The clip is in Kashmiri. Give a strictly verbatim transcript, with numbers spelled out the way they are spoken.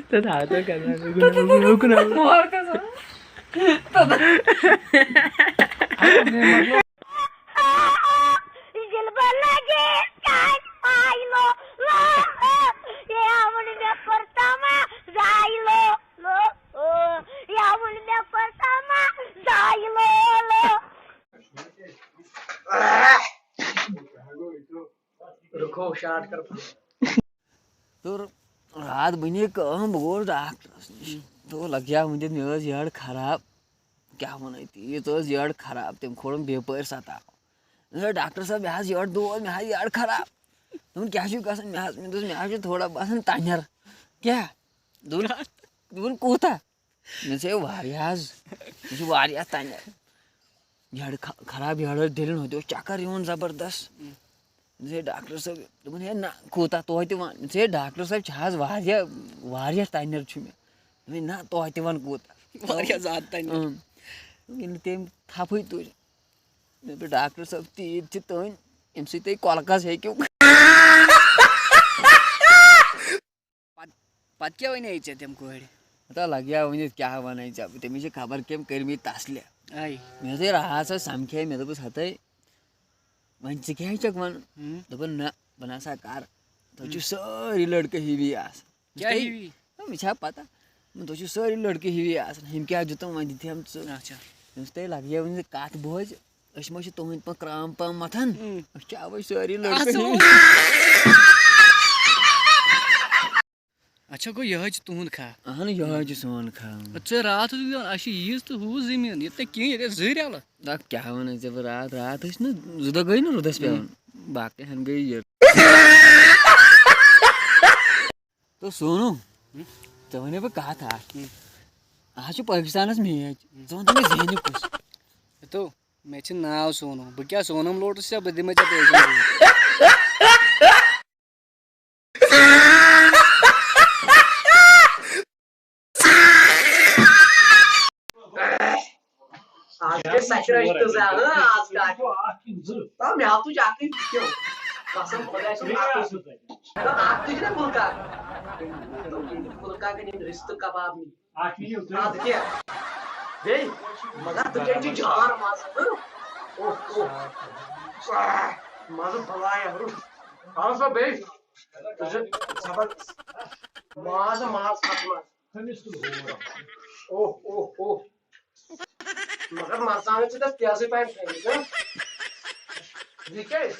تہٕ تھاو تہٕ کرٕ بہٕ گُناہ، گُناہ، گُناہ۔ مور کھسان۔ دِلبر لگے کامہِ آیہِ لو، لو، یاوُن مےٚ کوٚر تما زایہِ لو، لو، یاوُن مےٚ کوٚر تما زایہِ لو، لو۔ رُکو، شاٹ کر۔ تہٕ راتھ بَنے کٲم، بہٕ گوٚوُس ڈاکٹرَس نِش۔ دوٚپُن، "لَگیا وٕنہِ مےٚ ٲس یٔڈ خراب۔" کیٛاہ وَنَے ژٕ، یہِ ژٕ ٲس یٔڈ خراب، تٔمۍ کھولُن بے پٲرۍ سَتاو۔ مےٚ دوٚپ، "ڈاکٹر صٲب، مےٚ حظ یٔڈ دود، مےٚ حظ یٔڈ خراب۔" دوٚپُن، "کیٛاہ چھُے گژھان؟" مےٚ حظ، مےٚ دوٚپُس، "مےٚ حظ چھُ تھوڑا باسان تَنٮ۪ر۔" کیٛاہ؟ دوٚپُن، دوٚپُن، "کوٗتاہ؟" مےٚ دوٚپُس، "ہے، واریاہ حظ، مےٚ چھُ واریاہ تَنٮ۪ر۔" یٔڈ خ-، خراب یٔڈ ٲس ڈٔلِتھ، ہُتہِ اوس چکر یِوان زبردست۔ مےٚ دوٚپُس، "ہے ڈاکٹر صٲب۔" دوٚپُن، "ہے نہ، کوٗتاہ توتہِ وَن؟" مےٚ دوٚپُس، "ہے ڈاکٹر صٲب، چھِ حظ واریاہ، واریاہ تَنٮ۪ر چھُ مےٚ۔" دوٚپُن، "ہے نہ، توتہِ وَن کوٗتاہ؟" واریاہ زیادٕ تَنٮ۪ر۔ اۭں۔ ییٚلہِ تٔمۍ تھپھٕے تُج، مےٚ دوٚپ، "ڈاکٹر صٲب، تیٖتۍ چھِ تٔنۍ، ییٚمہِ سۭتۍ تُہۍ کۄلکس ہیٚکِو۔" پت-، پتہٕ کیٛاہ وَنے ژےٚ تٔمۍ کورِ؟ ہتا لگیا ؤنِتھ، کیٛاہ وَنے ژےٚ؟ تٔمِس چھِ خبر کٔمۍ کٔرمٕتۍ تسلہِ۔ آے۔ مےٚ دوٚپُس، ہے، راتھ ٲس سمکھے، مےٚ دوٚپُس، ہتے، وۄنۍ ژٕ کیٛاہ چھَکھ وَنان؟ ہُم۔ دوٚپُن، نہ، بہٕ نہ سا کَرٕ۔ تۄہہِ چھِو ہُم۔ سٲری لٔڑکہٕ ہِوی آسان۔ کیٛاہ تۄہہِ ہِوی؟ نہ، مےٚ چھا پتہ؟ تۄہہِ چھِو سٲری لٔڑکہٕ ہِوی آسان۔ ہُمۍ کیٛاہ دیُتُم، وۄنۍ دِتہٕ ہَم ژٕ۔ اچھا۔ یُس تۄہہِ لگہِ ہا وۄنۍ کَتھ بوزِ، أسۍ ما چھِ تُہٕنٛدۍ پٲٹھۍ کرٛام پام مَتھان؟ اۭں۔ أسۍ چھِ اَوَے سٲری لٔڑکہٕ اَتھ ہِوی۔ اچھا، گوٚو یِہوٚے چھُ تُہُنٛد کھاہ؟ اہن، یِہوٚے چھُ سون کھاہ۔ ژٕ راتھ اوسُکھ دِوان، اَسہِ چھِ ییٖژ تہٕ ہُہ زٔمیٖن، ییٚتہِ نہٕ کِہیٖنۍ، ییٚتہِ ٲسۍ زٕرۍ اَلہٕ۔ دَپ کیٛاہ وَنان ژےٚ بہٕ راتھ؟ راتھ ٲسۍ نہٕ زٕ دۄہ گٔے نہٕ روٗدَس پٮ۪وان۔ باقٕے ہَن گٔے یہِ۔ تو سونو، ہُم؟ ژےٚ وَنے بہٕ کَتھ اَکھ۔ ہُم۔ آز چھُ پٲکِستانَس میچ۔ ہُم۔ ژٕ وَن تہٕ مےٚ زینہِ کُس؟ تو، مےٚ چھِ ناو سونو۔ بہٕ کیٛاہ سونم لوٹس یا بہٕ دِمے ژےٚ پونٛسہٕ؟ آز گٔے سَتہِ رَجہِ تہٕ زیادٕ، آز کَتھ۔ آ، مےٚ آو تُج اَکٕے کیوں۔ قسم خۄداے سُنٛد اَکٕے۔ نہ، اَکھ تُج نہ گُلہٕ کاک۔ گُلہٕ کاکَن یِم رِستہٕ کباب نِنۍ۔ اَدٕ کیٛاہ؟ بیٚیہِ، مگر تُجَن چھِ جان مَزٕ، ہہ؟ اوہ، اوہ۔ آہ، مَزٕ بَلایا، ہہ؟ اَہَن سا بیٚیہِ۔ تُجَن زبردست۔ ماز، ماز، کَتھ ماز۔ اوہ، اوہ، اوہ۔ مگر مرژٕوانٛگن چھِ تَتھ تیزٕے پَہَن تھٲومٕتۍ، ہہ؟ یہِ کیٛازِ؟